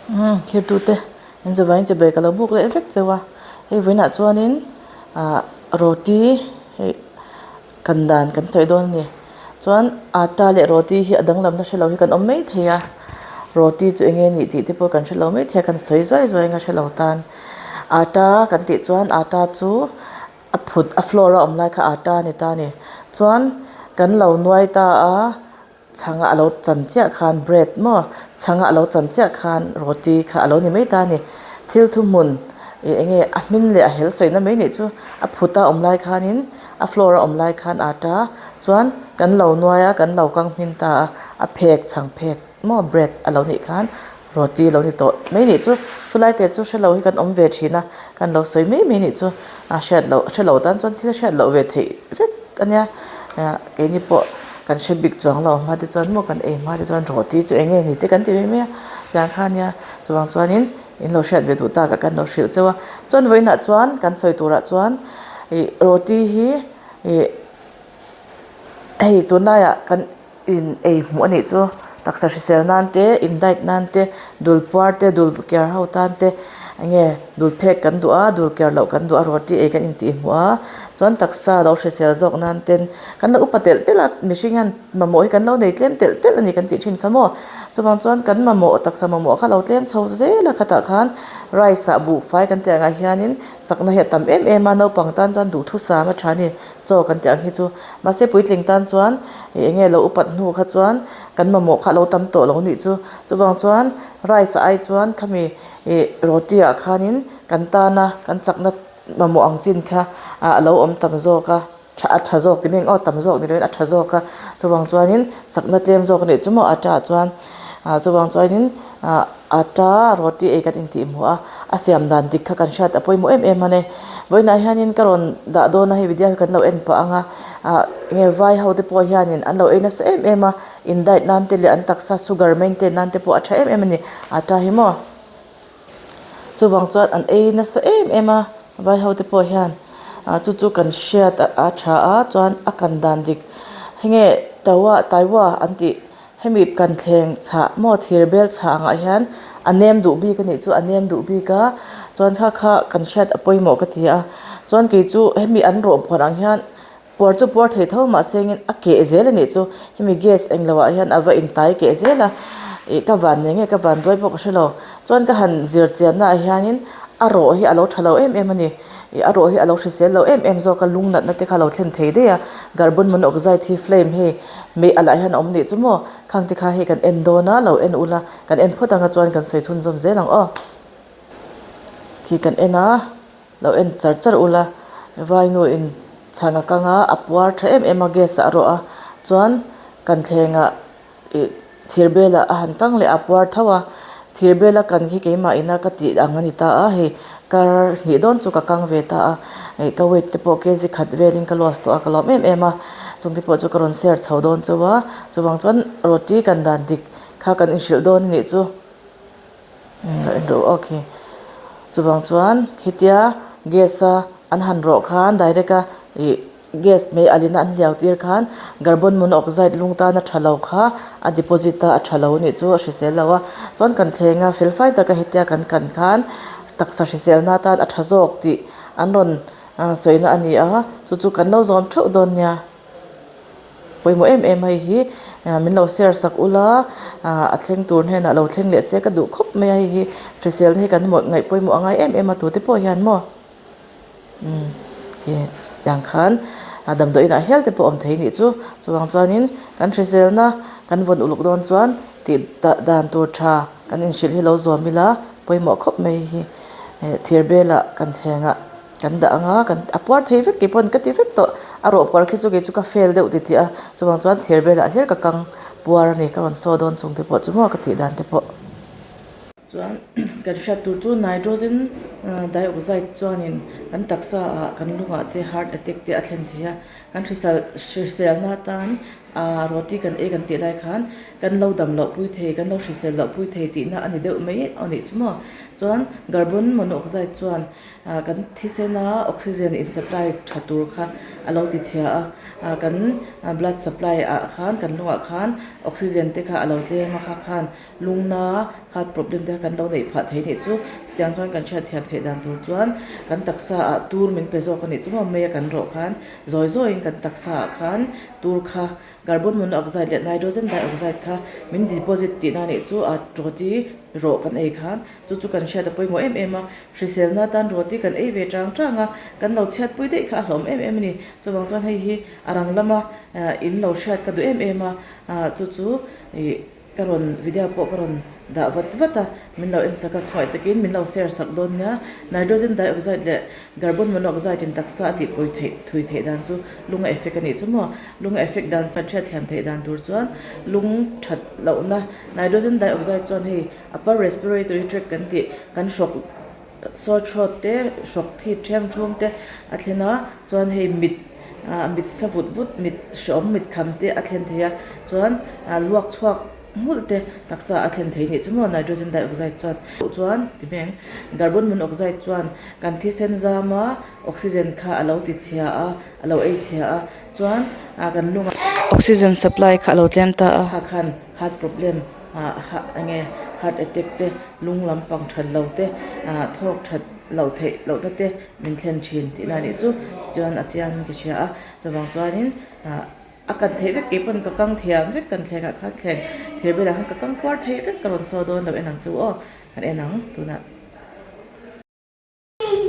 Umm thirtute in zavaiin chibai ka lo buk leh vek cheu a hei vawiinah chuanin ah roti hei kan dan kan sawi dawn a ni chuan atta leh roti hi a danglamna hre lo hi kan awm mai thei a roti chu eng nge a nih tih te pawh kan hre lo mai thei a kan sawi zuai zuai anga hre lo tan atta kan tih chuan atta chu a phut a floor a awm lai kha atta a ni ta a ni chuan kan lo nuai ta a. Chhanga a lo chan chiah khan bread maw? Chhanga a lo chan chiah khan roti kha a lo ni mai ta a ni. Thil thuhmun ih eng nge a hmin leh a hel sawina mai nih chu a phuta awm lai khanin a floor a awm lai khan a ta chuan kan lo nuai a kan lo kang hmin ta a, a phek chhang phek maw bread a lo nih khan roti a lo ni tawh mai nih chu. Chulai te chu hre lo hi kan awm ve thin a, kan lo sawi mai mai nih chu a hriat loh hre lo tan chuan thil hriat loh ve theih vek a nia. Keini pawh kan hre bik chuang lo hma te chuan maw kan ei hma te chuan roti chu eng nge ni te kan ti mai mai a tiang kha nia chuvang chuanin in lo hriat ve duh tak a kan lo hrilh cheu a chuan vawiinah chuan kan sawi turah chuan ih roti hi ih hei tunlaiah kan In ei hmuh a nih chu taksa hrisel nan te, in diet nan te, dul puar te, dul ker ho tan te enge dul phek kan duh a, dul ker loh kan duh a, roti ei kan intih hmuh a, chuan taksa lo hrisel zawk nan ten kan lo upa telh telh a, mihring hian mamawh hi kan lo nei tlem telh telh a ni kan tih thin kha maw. Chuvang chuan kan mamawh taksa mamawh kha lo tlem chho zel a, khatah khan rice ah buhfai kan tih angah hianin chakna hi a tam em em a, naupang tan chuan duhthusam a tha a ni. Chaw kan tih ang hi chu mahse puitling tan chuan ih eng nge lo upat hnu kha chuan kan mamawh kha a lo tam tawh lo nih chu. Chuvang chuan rice ah ai chuan khami ih roti ah khanin kan tana kan chakna mamawh ang chin kha ah a lo awm tam zawk a tha a tha zawk ti mai ang aw tam zawk ni loin a tha zawk a chuvang chuanin chakna tlem zawk a nih chu maw atta ah chuan ah chuvang chuanin ah atta roti ei kan intih hmuh a a siam dan dik kha kan hriat a pawimawh em em a ni. Vawiinah hianin ka rawn dah dawn a hei video hi kan lo en pah ang a ah enge vai ho te pawh hianin an lo ei nasa em em a in diet nan te leh an taksa sugar maintain nan te pawh a tha em em a ni atta hi maw chuvang chuan an ei nasa em em a vai ho te pawh hian ah chu chu kan hriat a tha a chuan a kan dan dik hei nge tawa taiwa an tih. Hemi kan thleng chhah maw thir bel chhah angah hian a nem duh bik a nih chu a nem duh bik a chuan kha kha kan hriat a pawimawh ka ti a chuan kei chu hemi an rawh puan ang hian puar chu puar thei tho mahse engin a keh zel a nih chu hemi gas eng lo ah hian a va intai keh zel a ih ka van nei nge ka van duai pawh ka hre lo chuan ka han zir chian na ah hianin a rawh hi a lo tha lo em em a ni ih a rawh hi a lo hrisel lo em em zawk a lung natna te kha a lo thlen thei daih a carbon monoxide hi flame hei Mei a lah hian a awm nih chu maw? Khang te kha hei kan en dawn a, lo en ula, kan en phawt anga chuan kan sawi chhunzawm zel ang aw. Khi kan en a, lo en char char ula, vainu in chhang a kang a, a puar tha em em a, gas ah a rawh a, chuan kan thlengah ih thir belah a han kang leh a, a puar tho a, thir bela kan hi keimah ina ka tih ang a ni ta a, hei kar hnih dawn chu ka kang ve ta a, ih ka weight te pawh kg khat velin ka loss tawh a, ka lawm em em a. Chungte pawh chu ka rawn share chho dawn chauh a, chuvang chuan roti kan dan dik kha kan inhrilh dawn a nih chu. Umm a en rawh awk hi. Chuvang chuan khitia gas a an han rawh khan direct a ih gas mei alin a an hliau tir khan carbon monoxide lung tan a tha lo kha a deposit a a tha lo a nih chu a hrisel lo a. Chuan kan thleng a fel fai taka hetia kan kan khan taksa hriselna atan a tha zawk tih an rawn Sawina a ni a, chu chu kan lo zawm theuh dawn nia. Pawimawh em em hei hi min lo share sak ula, a thleng tur hnenah lo thleng leh se ka duh khawp mai a, hei hi hriselna hi kan ngaih pawimawh a ngai em em a tute pawh hian maw. Umm khi tiang khan damdawi inah hial te pawh awm thei nih chu, chuvang chuanin kan hriselna kan vawn uluk dawn chuan tih dan tur tha kan inhrilh hi lo zawm ila pawimawh khawp mai hi thir belah kan thlengah. Kan dah ang a, kan a puar thei vek kei pawn ka ti vek tawh. A rawh puar khi chu kei chu ka fail deuh ti tih a, chuvang chuan thir velah hlir ka kang puar a ni, ka rawn saw dawn chung te pawh chu maw ka tih dan te pawh. Chuan kan hriat tur chu nitrogen dioxide chuanin kan taksa ah kan lungah te heart attack te a thlen thei a, kan hrisal hriselna atan ah roti kan ei kan tih lai khan kan lo dam loh pui thei, kan lo hrisel loh pui thei tihna a ni deuh mai a nih chu maw. Chuan carbon monoxide chuan Ah kan thisena oxygen in supply tha tur kha a lo ti chhia a, ah kan blood supply ah khan kan lungah khan oxygen te kha a lo tlem a kha khan Lungna heart problem te kha kan lo neih phah thei nih chu. Chutiang chuan kan hriatthiam theih dan tur chuan kan taksa ah tur min pe zawk a nih chu maw mei a kan rawh khan zawi zawiin kan taksa ah khan tur kha carbon monoxide leh nitrogen dioxide kha min deposit tihna nih chu a roti rawh kan ei khan chu chu kan hriat a pawimawh em em a. Hriselna tan roti kan ei ve chang chang a, kan lo chhiatpui daih kha a hlawm em em a ni. Chuvang chuan hei hi a rang lama in lo hriat ka duh em em a, chu chu ih. Ka rawn video pawh ka rawn dah vat vat a, min lo en sak a, khawngaih takin min lo share sak dawn nia. Nitrogen dioxide leh carbon monoxide in taksa a tihpui theih thui theih dan chu lung a effect a nih chu maw? Lung a effect dan chuan hriat thiam theih dan tur chuan lung that lohna nitrogen dioxide chuan hei upper respiratory tract kan tih kan hrawk sore throat te hrawk thip ṭhem ṭhum te a thlen a, chuan hei mit ah mit sa vut vut mit hreawm mit kham te a thlen thei a, chuan ah luak chhuak nghulh te taksa a thlen thei nih chu maw nitrogen dioxide chuan chuan ti hmeng carbon monoxide chuan kan thisen zam a oxygen kha a lo ti chhia a a lo ei chhia a chuan ah kan lung oxygen supply kha a lo tlem ta a kha khan heart problem ah ha enge heart attack te lung lampang that lo te ah thawk that loh theih lohna te min thlen thin tihna anih chu chuan a chiang in ka hria a chuvang chuanin ah a kan theih vek kei pawn ka kang thiam vek kan thleng ah khan thleng thir bulah khan ka kang kuar thei vek ka rawn saw dawn lo en ang chu aw kan en ang tunah.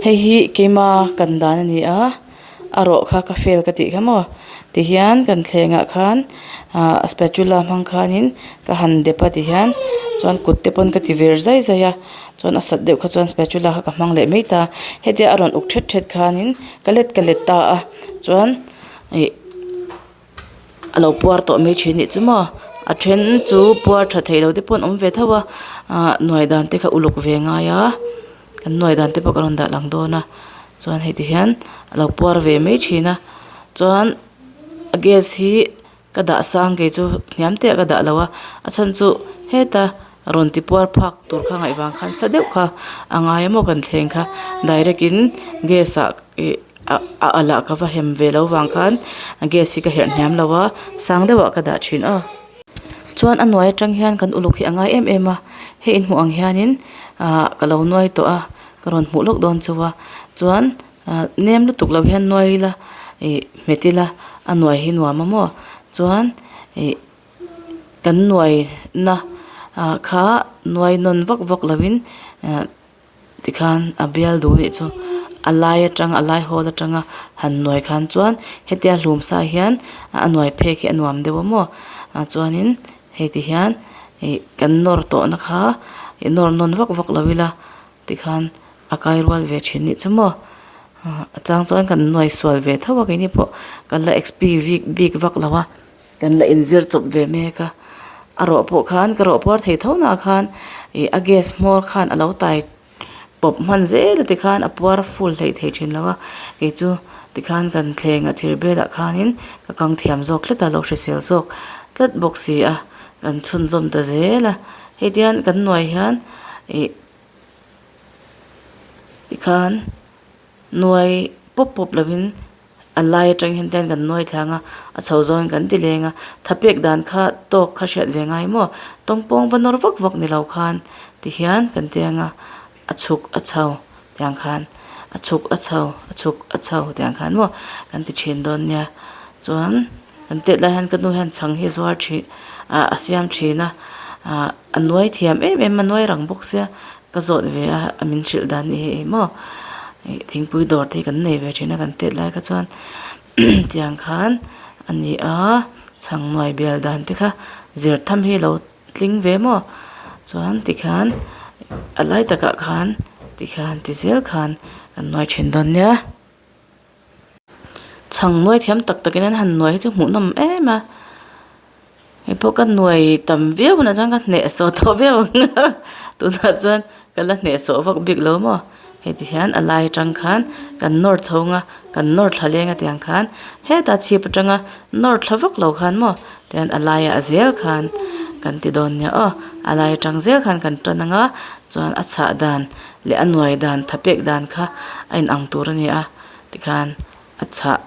Hei hi keima kan dan a ni a a rawh kha ka fail ka tih kha maw tihian kan thlengah khan ah spatula hmang khanin ka han dep a tihian chuan kut te pawn ka ti vir zai zai a chuan a sat deuh kha chuan spatula kha ka hmang leh mai ta hetia a rawn uk thet thet khanin ka let ka let ta a chuan ih. A lo puar tawh mai thin nih chu maw a then chu puar tha thei lo te pawh an awm ve tho a ah nuai dan te kha uluk ve ngai a kan nuai dan te pawh ka rawn dah lang dawn a chuan hei ti hian a lo puar ve mai thin a chuan a gas hi ka dah sang kei chu hniam te ah ka dah lo a a chhan chu heta rawn ti puar phak tur kha ngaih vang khan sa deuh kha a ngai a maw kan thleng kha direct in gas ah ih. A alh ah ka va hem ve lo vang khan gas hi ka herh hniam lo a sang deuh ah ka dah thin a chuan a nuai atang hian kan uluk hi a ngai em em a hei in hmuh ang hianin ah ka lo nuai tawh a ka rawn hmuh lawk dawn chauh a chuan ah nem lutuk lo hian nuai ila ih hmet ila a nuai hi nuam a maw chuan ih kan nuai na ah kha nuai nawn vak vak lo in ah. Tikhan a bial duh nih chu a lai atang a lai hawl atanga han nuai khan chuan hetia hlum sa hian a nuai phek hi a nuam deuh a maw ah chuanin hei ti hian ih kan nawr tawh na kha ih nawr nawn vak vak lo ila tikhan a kai rual ve thin nih chu maw ah a chang chuan kan nuai sual ve tho a keini pawh kan la expi vik bik vak lo a. Kan la inzir chawp ve mek a, a rawh pawh khan ka rawh puar thei tho na khan ih a gas hmawr khan a lo tai pawp hman zel a tikhan a puar full hleih thei thin lo a, kei chu tikhan kan thleng a thir belah khanin ka kang thiam zawk tlat a lo hrisel zawk tlat bawk si a, kan chhunzawm ta zel a, hei tihian kan nuai hian ih tikhan nuai pawp pawp lovin. A lai atang hian tian kan nuai thlang a, a chho zawngin kan ti leng a, thapek dan kha tawk kha hriat ve ngai maw? Tawngpawng va nawr vak vak ni lo khan ti hian kan ti ang a, a chhuk a chho tiang khan, a chhuk a chho, a chhuk a chho tiang khan maw kan ti thin dawn nia. Chuan kan tet lai hian ka nu hian chhang hi a zuar thin ah a siam thin a, ah a nuai thiam em em a, nuai rang bawk sia Ka zawt ve a, a min hrilh dan ni hei maw ih thingpui dawr te hi kan nei ve thin a kan tet lai kha chuan tiang khan a ni a chhang nuai bial dan te kha zir tham hi lo tling ve maw chuan tikhian a lai takah khan tikhian ti zel khan kan nuai thin dawn nia. Chhang nuai thiam tak takin an han nuai hi chu hmuhnawm em a hei pawh ka nuai tam viau hunah chuan ka hnehsawh tawh viau ang a tunah chuan ka la hnehsawh vak bik lo maw hei ti hian a lai atang khan kan nawr chho ang a kan nawr thla leng a tiang khan hetah chhip atanga nawr thla vak lo khan maw tian a laiah zel khan kan ti dawn nia aw a lai atang zel khan kan tan ang a chuan a chhah dan leh a nuai dan tha pek dan kha a inang tur a ni a tikhan a chhah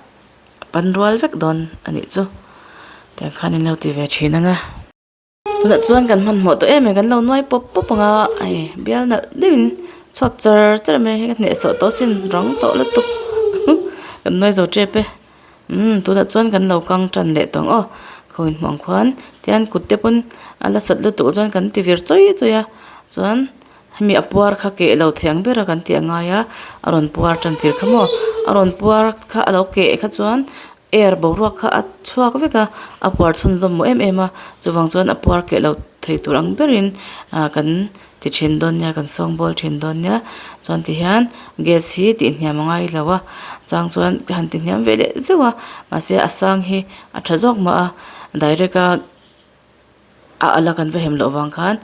a pan rual vek dawn a nih chu tiang khan in lo ti ve thin ang a. Tunah chuan kan hmanhmawh tawh em em kan lo nuai pawp pawp ang a hei bial nalh deuhin chhuak char char mai a hei ka hnehsawh tawh asin rang tawh lutuk kan nuai zo tep e umm tunah chuan kan lo kang tan leh tawh ang aw khawiin hmuh ang khuan tihian kut te pawn a la sat lutuk chuan kan ti vir chawi chawi a chuan hemi a puar kha keh lo thei ang ber a kan tih a ngai a a rawn puar tan tir kha maw a rawn puar kha a lo keh kha chuan. Air boruak kha a chhuak vek a, a puar chhunzawm mawh em em a, chuvang chuan a puar keh loh thei tur ang berin ah kan ti thin dawn nia kan sawngbawl thin dawn nia chuan tihian gas hi tih hniam a ngai lo a chang chuan ka han ti hniam ve leh zeuh a mahse a sang hi a tha zawk mah a direct a. A ala kan va hem loh vang khan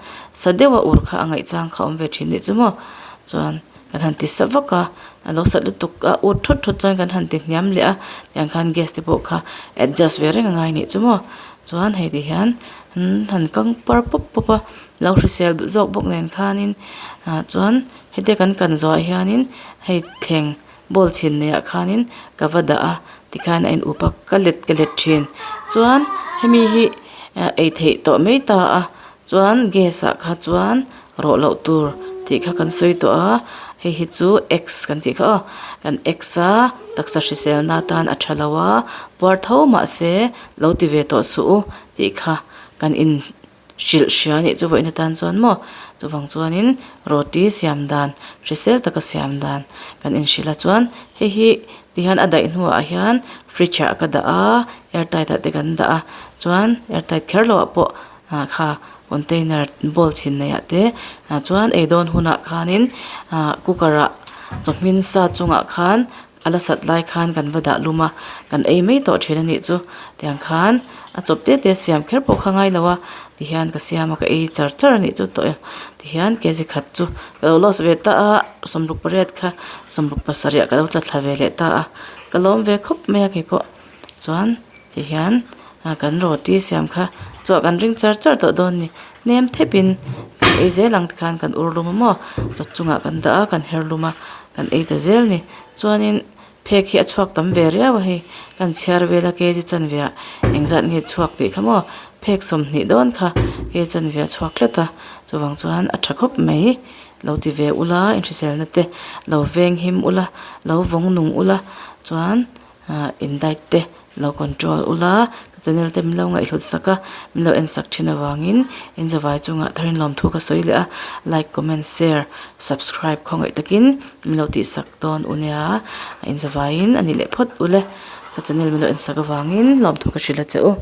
sa deuh a ur kha a ngaih chang kha a awm ve thin nih chu maw chuan kan han ti sa vak a a lo sat lutuk a ut thawt thawt chuan kan han ti hniam leh a tiang khan gas te pawh kha adjust ve reng a ngai nih chu maw chuan hei ti hian han kang par pawp pawp a lo hrisel duh zawk bawk nen khanin ah chuan hetia kan kan zawhah hianin hei thleng bowl chhin neiah khanin ka va dah a tikhan a in up a ka let ka let thin chuan hemi hi ei theih tawh mai ta a chuan gas ah kha chuan rawh loh tur tih kha kan sawi tawh a hei hi chu eggs kan tih kha aw kan eggs a taksa hrisel na atan a tha lo a puar tho mahse lo ti ve tawh suh u tih kha kan in. Hrilh hria anih chu vawiin atan chuan maw chuvang chuanin roti siam dan hrisel taka siam dan kan inhrilh a chuan hei hi tihian a daih hnuah hian fridge ah ka dah a air tight ah te kan dah a chuan air tight kher loh ah pawh ah kha container bowl chhin nei ah te ah chuan ei dawn hunah khanin ah cooker ah chawhmin sa chungah khan A la sat lai khan kan va dah lum a, kan ei mai tawh thin a nih chu. Tiang khan a chawp te te siam kher pawh kha ngai lo a, tihian ka siam a ka ei char char a nih chu tawh e. Tihian kg khat chu ka lo loss ve ta a, sawmruk pariat kha sawmruk pasarih ah ka lo tla thla ve leh ta a, ka lawm ve khawp mai a keipawh. Chuan tihian kan roti siam kha chua kan ring char char tawh dawn a ni. Nem thepin kan ei zel ang tikhan kan ur lum a maw chaw chungah kan dah a kan her lum a kan ei ta zel a ni chuanin phek hi a chhuak tam ve riau a hei kan chhiar vel a kg chanve ah engzat nge chhuak tih kha maw phek sawmhnih dawn kha kg chanve a chhuak tlat a chuvang chuan a tha khawp mai lo ti ve ula inhriselna te lo veng him ula lo vawng nung ula chuan. Ahh in diet te lo control ula ka channel te min lo ngaihhlut sak a min lo en sak thin avangin in zavai chungah tharin lawmthu ka sawi leh a like comment share subscribe khawngaih takin min lo tih sak dawn u nia in zavaiin a ni leh phawt ule ka channel min lo en sak avangin lawmthu ka hrilh a che u.